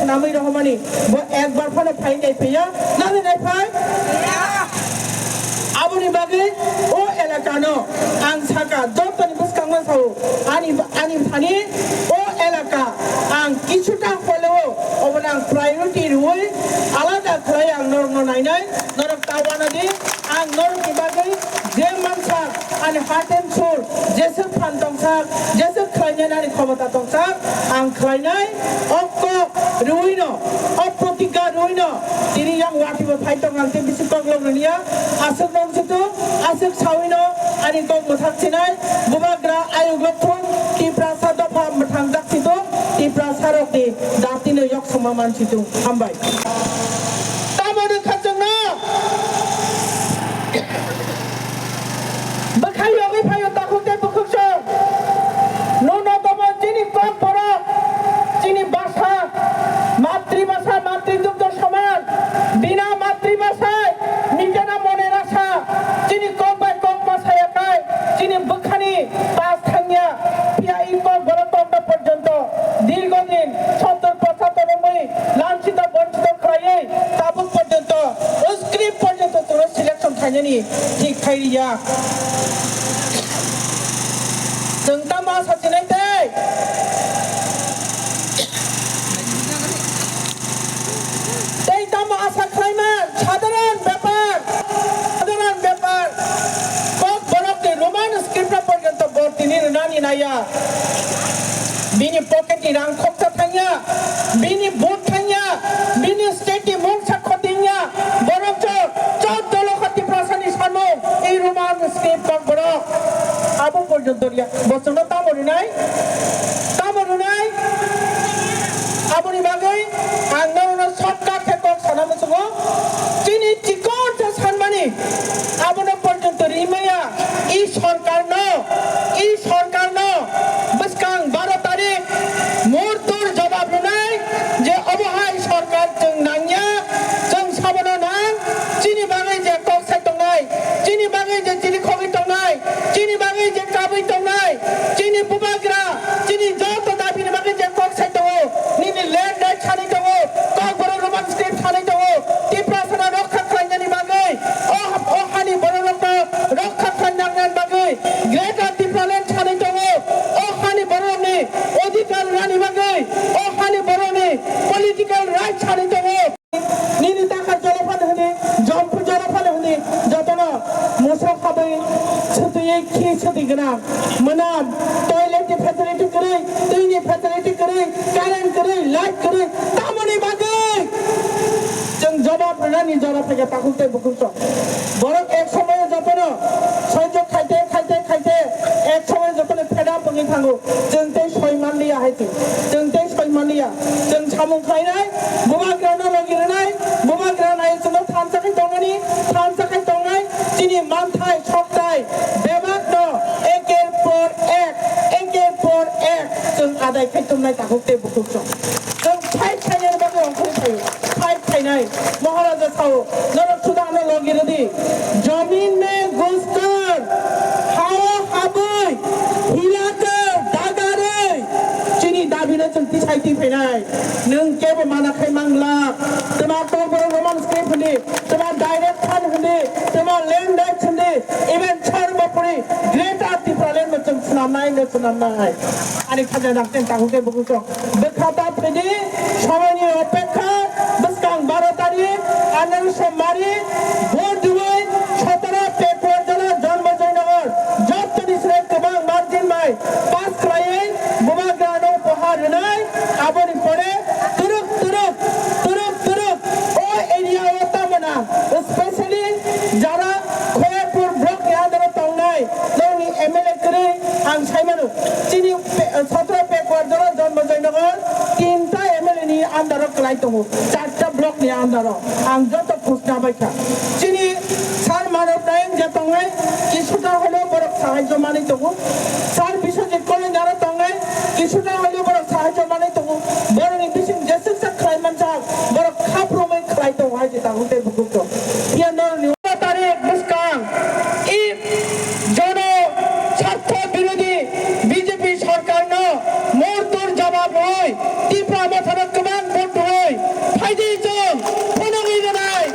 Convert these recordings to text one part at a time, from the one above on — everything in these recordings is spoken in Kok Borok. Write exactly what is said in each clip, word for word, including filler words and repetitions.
Namwi rohormani bo ekbar phano phai nai phiya, nani nai phai? Aboni bagwi o elakano ang saka, jotoni bwskango sao, ani, ani thani o elaka ang kisuta holeo obono ang priority rwui alada khlai ang norokno nainai, norok ta wanadi, ang norokni bagwi je mansa ani heart and soul, jeswk phan tongsak, jeswk khlainai nani khomota tongsak, ang khlainai, o kok rwino, o protigga rwino, tini yang wathibo phai tong ang tei bisi koklok rwniya, aswk nong situ, aswk sawino, ani kok mwthak sinai, bubagra ayuk lokthung, Tiprasa dopha mwthangjak situ, Tiprasa rokni datino yoksongma man situ, hambai. Tamo rwkha chwngno? Bwkhai yogwi phaio takhuk tei bukhuksong. Nuno tomo chini kok borok, chini basa, matribasa, matridugdho soman, bina matribasa, mitena mone rasa, chini kok bai kok ma saya kai, chini bwkhani pas thangya, phiya i kok borok tongna porjonto, dirgho din, sottor pochattor wngwi, lanchito bonchito khlaiwi, tabuk porjonto, o script porjonto chwngno selection khainani thik khai riya. Chwng tamo asa chinai tei? Tei tamo asa khlaima sadharan bepar, sadharan bepar. Kok borokni Roman script porjonto bo tini rwnani naiya. Bini pocket ni rang khoksa thangya, bini vote thangya, bini state ni mungsa khotingya, borok chwng chwddo lokha Tiprasa ni samung, i Roman script kok borok. Abo porjonto riya, bo chwngno tamo rinai, tamo rinai. Aboni bagwi ang norokno shortcut khe kok sana muchungo. Chini chikon sa sanmani, abono porjonto rimaya, i sorkarno, i sorkarno bwskang baro tarik murtur jobab rwnai je obo hai sorkar chwng nangya, chwng sabono nang, chini bagwi je kok sai tongnai, chini bagwi je chiri khogwi tongnai, chini bagwi je kabwi tongnai, chini bubagra, chini joto dabini bagwi je kok sai tongo, nini land right sanwi tongo, kokborok Roman script sanwi tongo, Tiprasano rokha khlainani bagwi, o, o hani bororokno rokha khlainani bagwi, Greater Tipraland sanwi tongo, o hani bororokni odhikar rani bagwi, o hani bororokni political right sanwi tongo. Nini taka jora phano hwnwi, jompu jora phano hwnwi, jotono musa khabai swtwiwi khi swtwi gwnang. Mwnam, toilet ni facility kwrwi, twi ni facility kwrwi, current kwrwi, light kwrwi, tamoni bagwi? Chwng jobab rwnani jora phaikha takhuk tei bukhuk rok. Borok ek somoyo jotono soijo khaite, khaite, khaite, ek somoyo jotono fed up wngwi thango. Chwng tei soi manliya hai chwng. Chwng tei soi manliya. Chwng samung khlainai, bubagrano logi rwnai, bubagra nai chwngno thansa khai tongnani, thansa khai tongnai, chini manthai, soktai, bebakno eker por ek, eker por ek chwng adai khai tongnai takhuk tei bukhuk rok. Chwng fight khainani bagwi ongkhorwi phaio. Fight khainai. Maharaja sao, norok suda ano logi rwdi. Jamin mein ghuskar, hao habwi, hilakar, dagarwi. Chini dabino chwng tisai twi phainai. Nwng kebo mana khai mangla. Twma kokborok Roman script hwndi, twma direct phan hwndi, twma land rights hwndi, even Sarvopori Greater Tipraland no chwng swnamnai, no swnamnai. Ani khaja dakten takhuk tei bukhuk rok. Bwkha ta phidi, somoini opekha, bwskang baro tarik, anerosho mari, vote diwi, sotoro Pekuarjala, Janmajoynagar, jotoni sre kwbang margin bai pass khlaiwi bubagrano upahar rwnai, aboni pore twrwk twrwk, twrwk twrwk, o area o tamona, specially jara Khoyapur block ni under o tongnai, nokni M L A kwrwi ang saimano, chini pe-, sotoro Pekuarjala, Janmajoynagar, tinta M L A ni under o kwlai tongo, charta block ni under o. Ang joto khusna bai kha. Chini Sir Manav Nayak je tongnai, kisuta holo borok sahajyo manwi tongo. Sir Biswajit Kolonjara tongnai, kisuta holo borok sahajyo manwi tongo. Borokni bising jeswk sak khlai manjak, borok khaprumwi khlai tongo hai je takhuk tei bukhuk rok. Phiya norokni tarik bwskang i jono sartho birodhi B J P sorkarno mortor jawab rwui Tipra Mothano kwbang vote rwo. Aidi chwng phunugwi rwnai,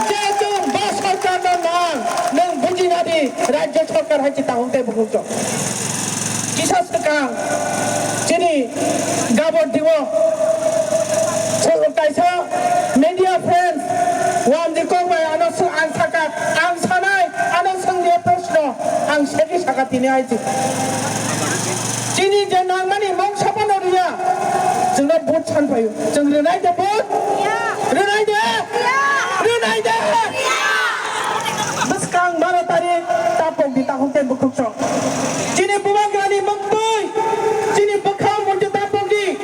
je chwng bo sorkarno nang, nwng bujinadi rajya sorkar hai se tahuk tei bukhuk chwng. Kisa swkang chini Gabor Diwo kaisa media friends wamjwi kok bai ano sw-, ang sakha, ang sanai, ano swngni proshno ang segwi sakha tini hai se. Chini je nangmani mungsa phano rwya, chwngno vote san phaio. Chwng rwnai de vote? Rwnai de? Rwnai de? Bwskang baro tarik tapok di tahuk tei bukhuk chwng. Chini bubagrani muktwi, chini bwkha muitu tapok di.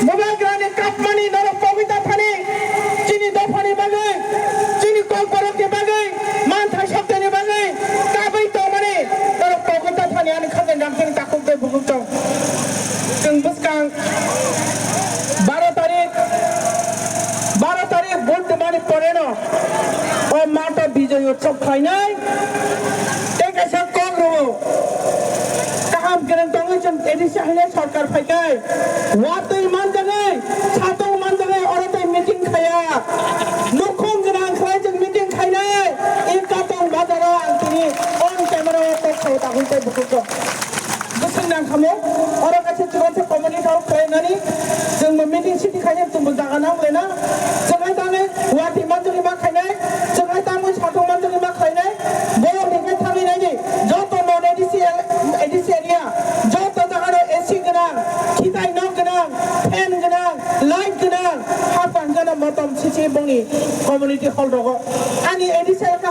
Bubagrani kapmani norok pogwi ta thani. Chini dophani bagwi, chini kokborokni bagwi, manthai sabdani bagwi kabwi tongmani norok pogwi ta thani ani khajen rang chini tahuk tei bukhuk chwng. Chwng bwskang baro tarik, baro tarik vote rwmani poreno o matha Bijoy Utsav khlainai tei kaisa kok rwo. Kaham kwrwng tongwi chwng A D C haino sorkar phaikai. Watwi manjagwi, satung manjagwi oro tei meeting khaiya. Nukhung gwnang khlai chwng meeting khainai. Ikatong bazaro ang tini on camera o kok sao tahuk tei bukhuk chwng. Bwswk nang khamu, oro kaisa chwraisa community hall khlainani, chwngbo meeting siti khainai, chwngbo jaga nang lena, chwng hai tangwi watwi manjagwi ma khainai, chwng hai tangwi satung manjagwi ma khlainai, borok hinkhe thangwi naidi, joto non A D C, A D C area, joto jaga rok A C gwnang, khitai nok gwnang, fan gwnang, light gwnang, hapang gwnang motom sisi bongni community hall rogo. Ani A D C elka